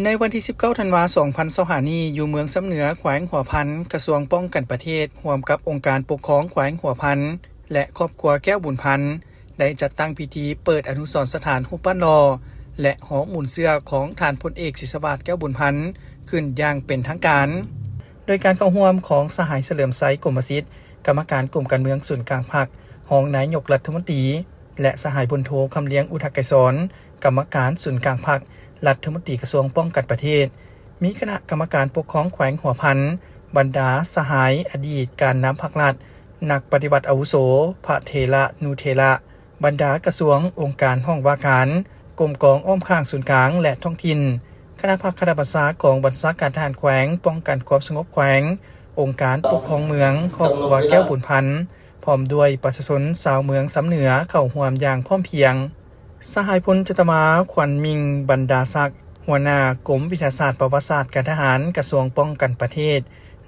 ໃນວັນທີສິບເກົ້າ ທັນວາ ສອງພັນຊາວຫ້ານີ້, ຢູ່ເມືອງຊຳເໜືອ ແຂວງຫົວພັນ, ກະຊວງປ້ອງກັນປະເທດ ຮ່ວມກັບອົງການປົກຄອງແຂວງຫົວພັນ ແລະ ຄອບຄົວແກ້ວບຸນພັນ ໄດ້ຈັດຕັ້ງພິທີເປີດອະນຸສອນສະຖານຮູບປັ້ນຫຼໍ່ ແລະ ຫໍໝູນເຊື້ອຂອງທ່ານພົນເອກ ສີສະຫວາດ ແກ້ວບຸນພັນ ຂຶ້ນຢ່າງເປັນທາງການ, ໂດຍການເຂົ້າຮ່ວມຂອງສະຫາຍ ສະເຫຼີມໄຊ ກົມມະສິດ ກຳມະການກົມການເມືອງສູນກາງພັກ, ຮອງນາຍົກລັດຖະມົນຕີ ແລະ ສະຫາຍ ພົນໂທ ຄຳລຽງ ອຸທະໄກສອນ ກຳມະການສູນກາງພັກ, ລັດຖະມົນຕີກະຊວງປ້ອງກັນປະເທດ, ມີຄະນະກຳມະການປົກຄອງແຂວງຫົວພັນ, ບັນດາສະຫາຍອະດີດການນຳພັກລັດ, ນັກປະຕິວັດອາວຸໂສ, ພະເຖລະນຸເຖລະ, ບັນດາກະຊວງ, ອົງການຫ້ອງວ່າການ, ກົມກອງອ້ອມຂ້າງສູນກາງ ແລະ ທ້ອງຖິ່ນ, ຄະນະພັກຄະນະບັນຊາກອງບັນຊາການທະຫານແຂວງ, ປ້ອງກັນຄວາມສະຫງົບແຂວງ, ອົງການປົກຄອງເມືອງ, ຄອບຄົວແກ້ວບຸນພັນ, ພ້ອມດ້ວຍປະຊາຊົນຊາວເມືອງຊຳເໜືອເຂົ້າຮ່ວມຢ່າງພ້ອມພຽງ. ສະຫາຍພົນຈັດຕະມາ ຂວັນມິ່ງ ບັນດາສັກ, ຫົວໜ້າກົມວິທະຍາສາດປະຫວັດສາດການທະຫານ ກະຊວງປ້ອງກັນປະເທດ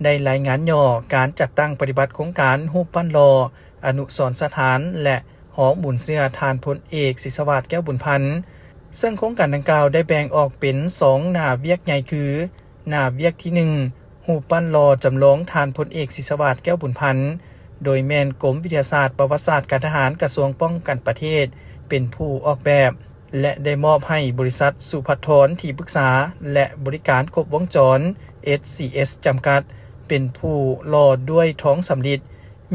ໄດ້ລາຍງານຫຍໍ້ການຈັດຕັ້ງປະຕິບັດໂຄງການຮູບປັ້ນຫຼໍ່ ອະນຸສອນສະຖານ ແລະ ຫໍໝູນເຊື້ອທ່ານພົນເອກ ສີສະຫວາດ ແກ້ວບຸນພັນ, ເຊິ່ງໂຄງການດັ່ງກ່າວໄດ້ແບ່ງອອກເປັນສອງໜ້າວຽກໃຫຍ່ຄື ໜ້າວຽກທີໜຶ່ງ ຮູບປັ້ນຫຼໍ່ຈຳລອງທ່ານພົນເອກ ສີສະຫວາດ ແກ້ວບຸນພັນ, ໂດຍແມ່ນກົມວິທະຍາສາດປະຫວັດສາດການທະຫານ ກະຊວງປ້ອງກັນປະເທດ ເປັນຜູ້ອອກແບບ ແລະ ໄດ້ມອບໃຫ້ບໍລິສັດສຸພັດທອນທີ່ປຶກສາ ແລະ ບໍລິການຄົບວົງຈອນ ເອສຊີເອສ ຈຳກັດ ເປັນຜູ້ຫຼໍ່ດ້ວຍທອງສຳລິດ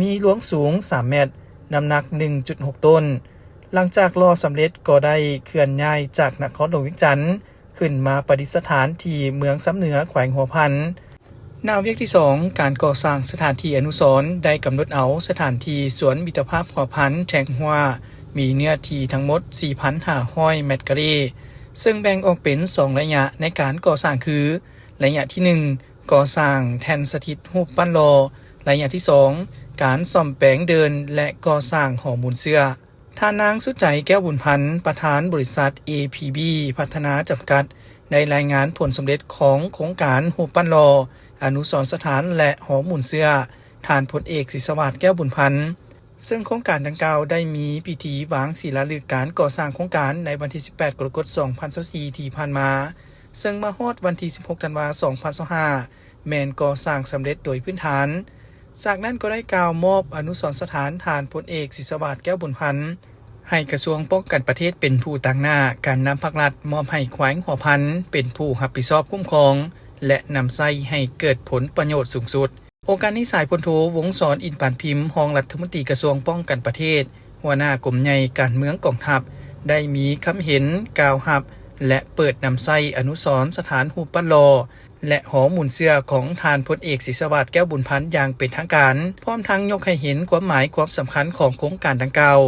ມີລວງສູງສາມແມັດ, ນ້ຳໜັກໜຶ່ງຈຸດຫົກໂຕນ. ຫຼັງຈາກຫຼໍ່ສຳເລັດກໍໄດ້ເຄື່ອນຍ້າຍຈາກນະຄອນຫຼວງວຽງຈັນ ຂຶ້ນມາປະດິດສະຖານທີ່ເມືອງຊຳເໜືອ ແຂວງຫົວພັນ. ໜ້າວຽກທີສອງ ການກໍ່ສ້າງສະຖານທີ່ອະນຸສອນ ໄດ້ກຳນົດເອົາສະຖານທີ່ສວນມິດຕະພາບຫົວພັນແທງຮົວ ມີເນື້ອທີ່ທັງໝົດ ສີ່ພັນຫ້າຮ້ອຍແມັດກາເຣ, ເຊິ່ງແບ່ງອອກເປັນສອງໄລຍະໃນການກໍ່ສ້າງຄື ໄລຍະທີໜຶ່ງ ກໍ່ສ້າງແທ່ນສະຖິດຮູບປັ້ນຫຼໍ່, ໄລຍະທີສອງ ການສ້ອມແປງເດີ່ນ ແລະ ກໍ່ສ້າງຫໍໝູນເຊື້ອ. ທ່ານນາງ ສຸດໃຈ ແກ້ວບຸນພັນ ປະທານບໍລິສັດ ເອພີບີ ພັດທະນາ ຈຳກັດ ໄດ້ລາຍງານຜົນສຳເລັດຂອງໂຄງການຮູບປັ້ນຫຼໍ່ ອະນຸສອນສະຖານ ແລະ ຫໍໝູນເຊື້ອ ທ່ານພົນເອກ ສີສະຫວາດ ແກ້ວບຸນພັນ, ເຊິ່ງໂຄງການດັ່ງກ່າວໄດ້ມີພິທີວາງສີລາລຶກການກໍ່ສ້າງໂຄງການໃນວັນທີສິບແປດ ກໍລະກົດ ສອງພັນຊາວສີ່ ທີ່ຜ່ານມາ, ເຊິ່ງມາຮອດວັນທີສິບຫົກ ທັນວາ ສອງພັນຊາວຫ້າ ແມ່ນກໍ່ສ້າງສຳເລັດໂດຍພື້ນຖານ. ຈາກນັ້ນກໍໄດ້ກ່າວມອບອະນຸສອນສະຖານທ່ານພົນເອກ ສີສະຫວາດ ແກ້ວບຸນພັນ ໃຫ້ກະຊວງປ້ອງກັນປະເທດເປັນຜູ້ຕາງໜ້າ, ການນຳພັກລັດມອບໃຫ້ແຂວງຫົວພັນເປັນຜູ້ຮັບຜິດຊອບຄຸ້ມຄອງ ແລະ ນຳໃຊ້ໃຫ້ເກີດຜົນປະໂຫຍດສູງສຸດ. ໂອກາດນີ້ ສະຫາຍພົນໂທ ວົງສອນ ອິນປານພິມ ຮອງລັດຖະມົນຕີກະຊວງປ້ອງກັນປະເທດ, ຫົວໜ້າກົມໃຫຍ່ການເມືອງກອງທັບ ໄດ້ມີຄຳເຫັນກ່າວຮັບ ແລະ ເປີດນຳໃຊ້ອະນຸສອນສະຖານຮູບປັ້ນຫຼໍ່ ແລະ ຫໍໝູນເຊື້ອຂອງທ່ານພົນເອກ ສີສະຫວາດ ແກ້ວບຸນພັນ ຢ່າງເປັນທາງການ, ພ້ອມທັງຍົກໃຫ້ເຫັນຄວາມໝາຍຄວາມສຳຄັນຂອງໂຄງການດັ່ງກ່າວ,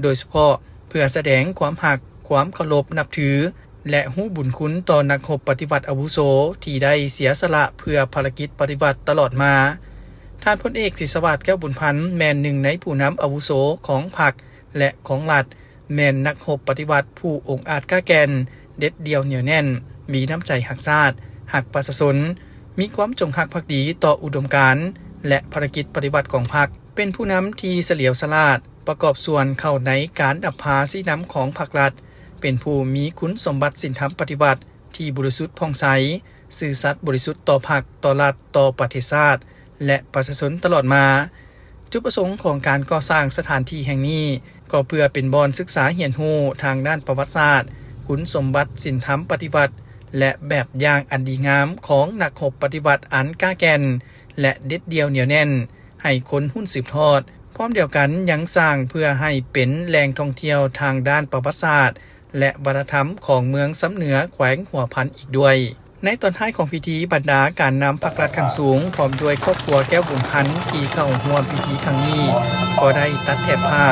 ໂດຍສະເພາະເພື່ອສະແດງຄວາມຮັກ, ຄວາມເຄົາລົບນັບຖື ແລະ ຮູ້ບຸນຄຸນຕໍ່ນັກຮົບປະຕິວັດອາວຸໂສທີ່ໄດ້ເສຍສະຫຼະເພື່ອພາລະກິດປະຕິວັດຕະຫຼອດມາ. ທ່ານພົນເອກ ສີສະຫວາດ ແກ້ວບຸນພັນ ແມ່ນໜຶ່ງໃນຜູ້ນຳອາວຸໂສຂອງພັກ ແລະ ຂອງລັດ, ແມ່ນນັກຮົບປະຕິວັດຜູ້ອົງອາດກ້າແກ່ນ, ເດັດດ່ຽວໜຽວແໜ້ນ, ມີນ້ຳໃຈຮັກຊາດ, ຮັກປະຊາຊົນ, ມີຄວາມຈົງຮັກພັກດີຕໍ່ອຸດົມການ ແລະ ພາລະກິດປະຕິວັດຂອງພັກ, ເປັນຜູ້ນຳທີ່ສະຫຼຽວສະຫຼາດ, ປະກອບສ່ວນເຂົ້າໃນການນຳພາຊີ້ນຳຂອງພັກລັດ, ເປັນຜູ້ມີຄຸນສົມບັດສິນທຳປະຕິວັດທີ່ບໍລິສຸດຜ່ອງໃສ, ຊື່ສັດບໍລິສຸດຕໍ່ພັກ, ຕໍ່ລັດ, ຕໍ່ປະເທດຊາດ ແລະ ປະຊາຊົນຕະຫຼອດມາ. ຈຸດປະສົງຂອງການກໍ່ສ້າງສະຖານທີ່ແຫ່ງນີ້ ກໍເພື່ອເປັນບ່ອນສຶກສາຮຽນຮູ້ທາງດ້ານປະຫວັດສາດ, ຄຸນສົມບັດສິນທຳປະຕິວັດ ແລະ ແບບຢ່າງອັນດີງາມຂອງນັກຮົບປະຕິວັດອັນກ້າແກ່ນ ແລະ ເດັດດ່ຽວໜຽວແໜ້ນ ໃຫ້ຄົນຮຸ່ນສືບທອດ, ພ້ອມດຽວກັນຍັງສ້າງເພື່ອໃຫ້ເປັນແຫຼ່ງທ່ອງທ່ຽວທາງດ້ານປະຫວັດສາດ ແລະ ວັດທະນະທຳຂອງເມືອງຊຳເໜືອ ແຂວງຫົວພັນອີກດ້ວຍ. ໃນຕອນທ້າຍຂອງພິທີ, ບັນດາການນຳພັກລັດຂັ້ນສູງ ພ້ອມດ້ວຍຄອບຄົວແກ້ວບຸນພັນທີ່ເຂົ້າຮ່ວມພິທີຄັ້ງນີ້ ກໍໄດ້ຕັດແຖບຜ້າ,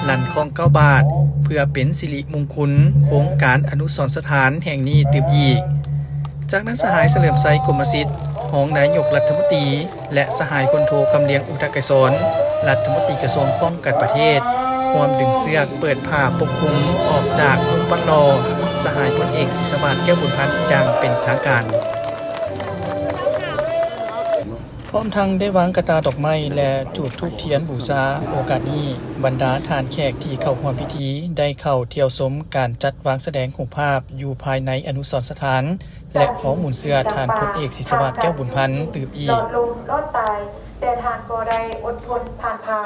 ລັນຄ້ອງເກົ້າບາດ ເພື່ອເປັນສິລິມຸງຄຸນໂຄງການອະນຸສອນສະຖານແຫ່ງນີ້ຕື່ມອີກ. ຈາກນັ້ນ ສະຫາຍ ສະເຫຼີມໄຊ ກົມມະສິດ ຮອງນາຍົກລັດຖະມົນຕີ ແລະ ສະຫາຍ ພົນໂທ ຄຳລຽງ ອຸທະໄກສອນ ລັດຖະມົນຕີກະຊວງປ້ອງກັນປະເທດ ຮ່ວມດຶງເຊືອກເປີດຜ້າປົກຄຸມອອກຈາກຮູບປັ້ນຫຼໍ່ ສະຫາຍພົນເອກ ສີສະຫວາດ ແກ້ວບຸນພັນ ຢ່າງເປັນທາງການ. ເພ ພ້ອມທັງໄດ້ວາງກະຕ່າດອກໄມ້ ແລະ ຈູດທູບທຽນບູຊາ. ໂອກາດນີ້, ບັນດາທ່ານແຂກທີ່ເຂົ້າຮ່ວມພິທີ ໄດ້ເຂົ້າທ່ຽວຊົມການຈັດວາງສະແດງຮູບພາບຢູ່ພາຍໃນອະນຸສອນສະຖານ ແລະ ຫໍໝູນເຊື້ອທ່ານພົນເອກ ສິດສະຫວາດ ແກ້ວບຸນພັນ ຕື່ມອີກ. ລອດລົ້ມ ລອດຕາຍ, ແຕ່ທ່ານກໍໄດ້ອົດທົນຜ່ານຜ່າ.